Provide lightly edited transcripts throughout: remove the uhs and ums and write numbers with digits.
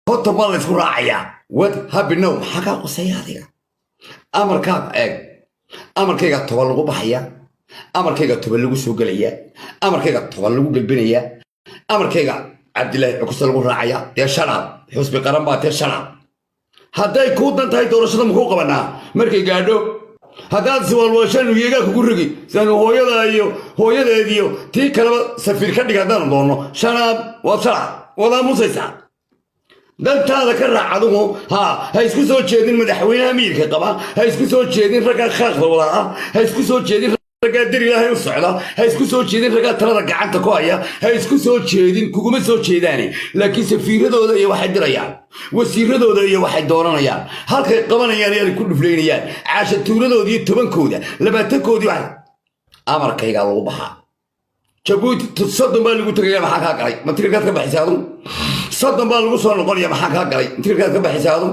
50 baa la isku raacayaa. What happy now? Maxaa kaa quseeya adiga? Amarkaaga eeg. Amarkayga 10 lagu baxaya, amarkayga 10 lagu soo gelaya, amarkayga 10 lagu gelbinaya, amarkayga Cabdilaahi Cukuse lagu raacaya. Dee shut up, xusbi qaran baa tee, shut up. Hadday kuu dan tahay doorashada, makuu qabanaa markay gaadho? Haddaad siwaalwaashaanu yeegaa kugu rogi sidaanu hooyada iyo hooyadeediyo tii kaleba safiir ka dhig haddaanu doonno. Shut up, waad shut up, waad aamusaysaa. Dantaada ka raac adigu. Ha isku soo jeedin madaxweynaha miyirka qaba, ha isku soo jeedin raggaa khaaqda wada ah, ha isku soo jeedin raggaa dar Ilaahay u socda, ha isku soo jeedin raggaa talada gacanta ku haya, ha isku soo jeedin. Kuguma soo jeedaane, laakiin safiiradooda iyo waxay dirayaan, wasiiradooda iyo waxay dooranayaan, halkay qabanayaan iyo ku dhuflaynayaan, caashatuuradooda iyo 10-kooda, 20-koodii, waxay amarkaygaa lagu baxaa. Jabuuti 30 baa lagu tegaya, maxaa kaa galay? Ma tirkaad ka baxaysa adigu? 30 baa lagu soo noqonaya, maxaa kaa galay? Ma tirkaad ka baxaysa adigu?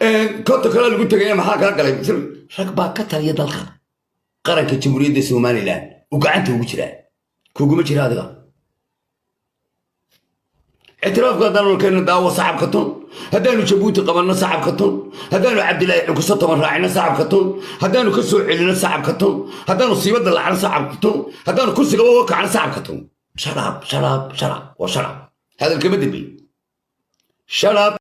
50 kalaa lagu tegaya, maxaa kaa galay? Rag baa ka taliya dalka. Qaranka Jamhuuriyadda Somaliland uu gacanta ugu jiraa, kuguma jira adiga. Ictiraafka haddaanu keenno, daawo, sacabka tun. Haddaanu Jabuuti qabanno, sacabka tun. Haddaanu Cabdilaahi Cukuso 10 raacino, sacabka tun. Haddaanu ka soo celino, sacabka tun. Haddaanu siibadda lacno, sacabka tun. Haddaanu kursigaba uga kacno, sacabka tun. Shut up, shut up, shut up, waa shut up. Hadalkama dambey. Shut up.